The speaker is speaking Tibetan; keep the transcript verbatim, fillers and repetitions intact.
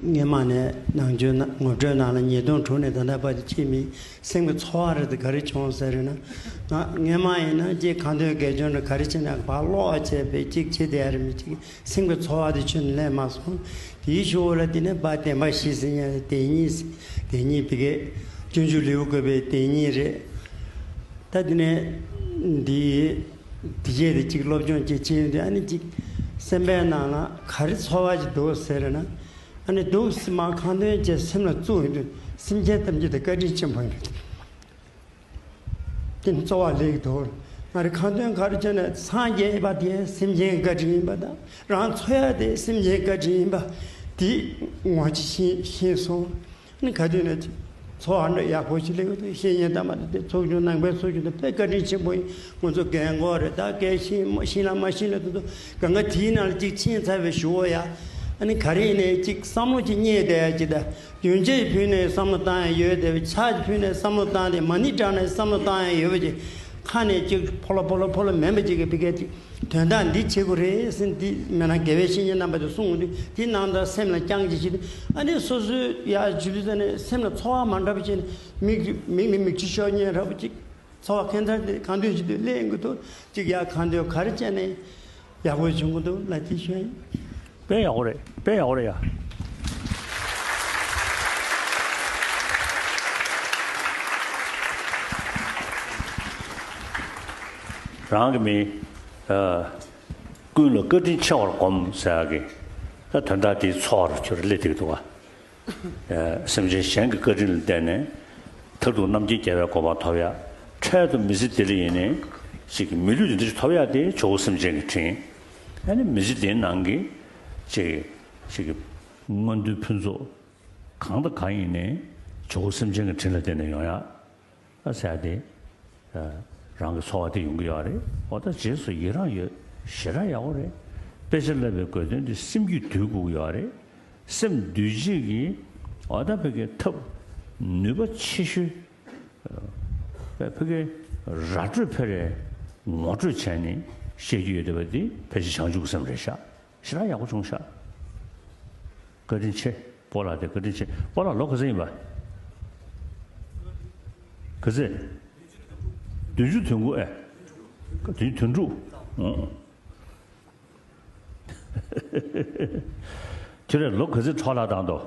སྔོན་མ་ནས་ནང་ཆོས་ནང་ངོ་སྤྲོད་ནང་ལ་ཉིས་སྟོང་དྲུག་ནས་ད་ལྟ་བར་དུ་ཅིག་མི་སེམས་ཀྱི་ཚོར་བ་རེ་ད་ག་རེ་བྱུང་ཟེར་ན། ང་སྔོན་མ་ཡིན་ན་ཅིག་ཁ་འདོན་དགེ་སྦྱོང་རེ་ག་རེ་བྱས་ན་ཕར་ཀློག་བྱས་པའི་ཅིག་བྱེད་བསྡད་ཡ་རེ་མི་ཅིག་སེམས་ཀྱི་ཚོར་བ་དེ་ཁྱོན་ནས་སླེབས་མ་སོང་། དེའི་གཞུག་ལ་དེ་ནས་པ་བདེན་པ་བཞི་ཟེར་ཡ་དེ་ཉིད་དེ་ཉིད་བི་གའི་སྤྱོད་འཇུག་ལེའུ་བཀོད་པའི་དེ་ཉིད་རེད། ད་དེ་ནས་འདི་དེ་རྗེས་དེ་ཅིག་སློབ་སྦྱོང་ཅིག་བྱས་ཡོང་དུས་ཨ་ནི་ཅིག་སེམས་པའི་ནང་ལ་ག་རེ་ཚོར་བ་ཅིག་འདུག་ཟེར་ན། ཨ་ནི་འདུག་སེ་མར་ཁ་འདོན་བྱས་སེམས་ལ་བཙུགས་ཡོང་དུས་སེམས་ཅན་ཐམས་ཅད་དེ་བཀའ་དྲིན་ཆེན་པོ་ཡིན། དེ་ནི་གཙོ་བོ་ལེགས་འདུག་ང་རེ་ཁ་འདོན་ག་རེ་བྱས་ན་སངས་རྒྱས་པ་དེ་སེམས་ཅན་བཀའ་དྲིན་ཡིན་པ་དང་རང་འཚོ་ཡ་དེ་སེམས་ཅན་བཀའ་དྲིན་ཡིན་པ་དེ་ངོ་ཅིག་ཤེས་ཤེས་སོང་། ནི་ག་དུས་ན་ཅིག་འཚོ་བ་འདྲ་ཡག་པོ་ཞིག་སླེབས་ཡོད་དུས་བཤེས་གཉེན་དམ་པ་དེ་ཚོགས་ཆུང་ནང་པའི་ཚོགས་ཆུང་དེ་དཔེ་བཀའ་དྲིན་ཆེན་པོ་ཡིན། ང་ཚོ་རྒན་གོག་རེད་ད་སྐད་ཤེས་མ་ཤེས་ན་མ་ཤེས་ན་དེ་ཚོ་གང་ག་དེའི་ནང་ལ་ཅིག་ཕྱིན་ཚར་བའི་ཞུ་བ་ཡ། ཨ་ནི་ག་རེ་ཡིན་ནའི་ཅིག་བསམ་བློ་ཅིག་རྙེད་བསྡད་ཡ་ཅིག་ད་ཡོན་ཆབ་ཕུལ་ནས་བསམ་བློ་བཏང་ཡ་ཡོད་བསྡད་པའི་ཕྱག་ཕུལ་ནས་བསམ་བློ་བཏང་སྟེ་མ་ཎི་བགྲངས་ནས་བསམ་བློ་བཏང་ཡ་ཡོད་པ་ཅིག་ཁ་ནས་ཅིག་ཕོ་ལོ་ཕོ་ལོ་ཕོ་ལོ་མིན་པ་ཅིག་གི་ཕི་གའི་ཅིག་དོན་དག་འདི་བྱེད་དགོས་རེད་ཟེར་འདི་མེད་ན་དགེ་བའི་བཤེས་གཉེན་རྣམ་པ་དེ་གསུང་འོང་དུས་དེ་ནང་དུ་སེམས་ལ་བཅངས་ཀྱི་ཞིག་ཨ་ནི་སོ་སོའི་ཡ་ཇུ་ལི་ཟ་ནས་སེམས་ལ་ཚོར་བ་མ་འདྲ་བ་བྱས་ནས་མིག་མིག་ནས་མིག་ཆུ་ཤོར་ཉེན་ར་བ་ཅིག་ཚོར་བ་ཁེངས་ཚར་དེ་གང་འདོད་ཞིག་ཏུ་གླེང་གི་འདུག་ཅིག་ཡ་གང་འདོད་ག་རེ་བྱས་ནས་ཡག་པོ་བྱུང་གི་འདུག་ལ་དེ་ཤོད་ཡིན། དཔེ་ཡག་པོ་རེད། དཔེ་ཡག་པོ་རེད་ཡ། རང་གི་མི། ཨ། ཀུན་ལ་བཀའ་དྲིན་ཆེ་བར་བསྒོམ་ཟེར་ཡག་གི། ད་དོན་དག་དེའི་ཚོར་ཁྱོད་སླེབས་བསྡད་ཀྱི་འདུག་ག་ཨ། སེམས་ཅན་གཞན་གྱི་བཀའ་དྲིན་ལ་བརྟེན་ནས། མཐར་ཐུག་རྣམ་མཁྱེན་རྒྱལ་བའི་གོ་འཕང་ཐོབ་ཡག་འཕྲལ་དུ་མི་ཚེ་འདི་ལ་ཡིན་ནའི། ཅིག་མི་ལུས་འདི་འདྲ་ཞིག་ཐོབ་ཡག་དེ་ཇོ་བོ་སེམས་ཅན་གྱི་དྲིན། ཨ་ནི་མི་ཚེ་འདིའི་ནང་གི། ཅིག་ཅིག་མངོན་མཐོའི་ཕུན་ཚོགས། གང་དང་གང་ཡིན་ནའི། ཇོ་བོ་སེམས་ཅན་གྱི་དྲིན་ལ་བརྟེན་ནས་ཡོང་ཡག་ཨ་ཟེར་ཏེ། ཨ། རང་གི་ཚོར་བ་དེ་ཡོང་གི་ཡོད་རེད། འོ་ད་རྗེས་སུ་ཡི་རང་ཡོད། ཞེ་དྲག་ཡག་པོ་རེད། དཔེ་ཆ་བསླབ་པའི་དགོས་དོན་དེ་སེམས་རྒྱུད་འདུལ་དགོས་ཀྱི་ཡོད་རེད། སེམས་འདུལ་བྱེད་ཀྱི་འོ་ད་ཕ་གིའི་ཐབས་ནུས་པ་ཆེ་ཤོས། ཨ། ཕ་གིའི་ར་སྤྲོད་ཕེ་རེ་ངོ་སྤྲོད་བྱས་ནས་བཤད་རྒྱུ་ཡོད་བསྡད་པ་འདི་ཕལ་ཆེར་བྱང་ཆུབ་སེམས་རེད་ཤག་ཞེ་དྲག་ཡག་པོ་བྱུང་ཤག་བཀའ་དྲིན་ཆེ། སྤོ་ལགས་དེ་བཀའ་དྲིན་ཆེ། སྤོ་ལགས་ལོ་ག་ཚོད་ཡིན་པ། ག་ཚོད། བདུན་ཅུ་དོན་དགུ་ཨེ། བདུན་ཅུ་དོན་དྲུག་ཨོ། ཁྱོད་རང་ལོ་ག་ཚོད་འཕྲོ་བརླག་བཏང་འདུག